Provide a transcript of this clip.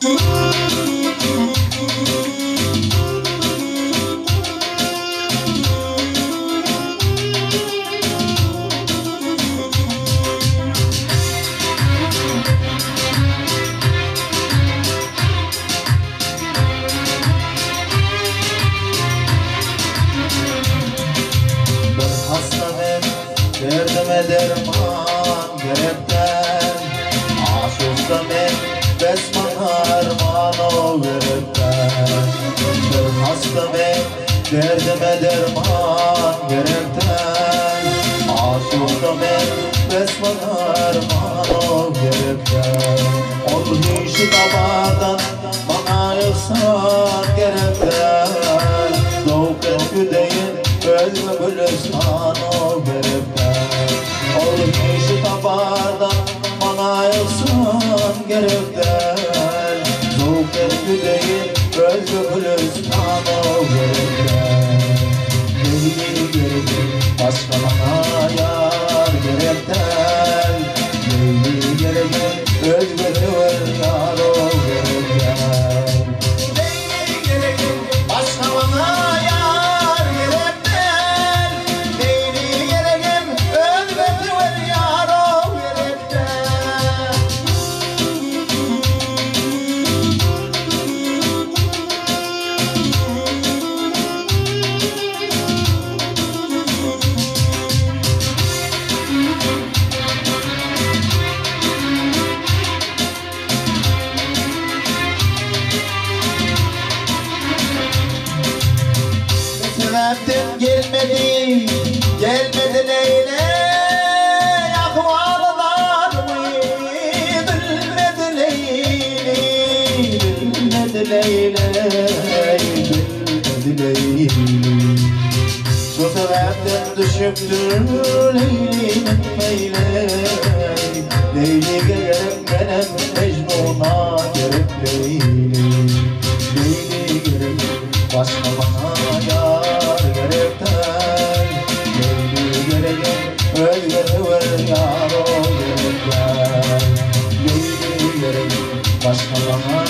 Bir hasta men, derdime derman gerek däl. Aşugda men, bes maňa arman-ow gerek däl. Bir hasta men, derdime derman gerek däl. Aşugda men, bes maňa arman-ow gerek däl. Ol hüşi tabardan maňa yhsan gerek däl. Zowk et güdeýin özge gülüstano gerek däl. Ol hüşi tabardan maňa yhsan gerek däl. Zowk et güdeýin özge gülüstano gerek däl. Leýli gerek başga maňa ýar gerek däl. Leýli gerek özge söwer ýar-o gerek däl. Leýli gerek başga maňa ýar gerek däl. Leýli geregem özge söwer ýar-o gerek däl. Ne sebäpden gelmedi, gelmedi Leýle, Ahwaly zarymy bilmedi Leýli, bilmedi Leýle, bilmedi Leýli. Şu sebäpden düşüpdir Leýliniň meýli, Leýlige gerek menem Mejnuna gerek Leýli. Leýli gerek, başga maňa ýar gerek däl. Leýli geregem özge söwer ýar-o gerek däl. Leýli gerek, başga maňa.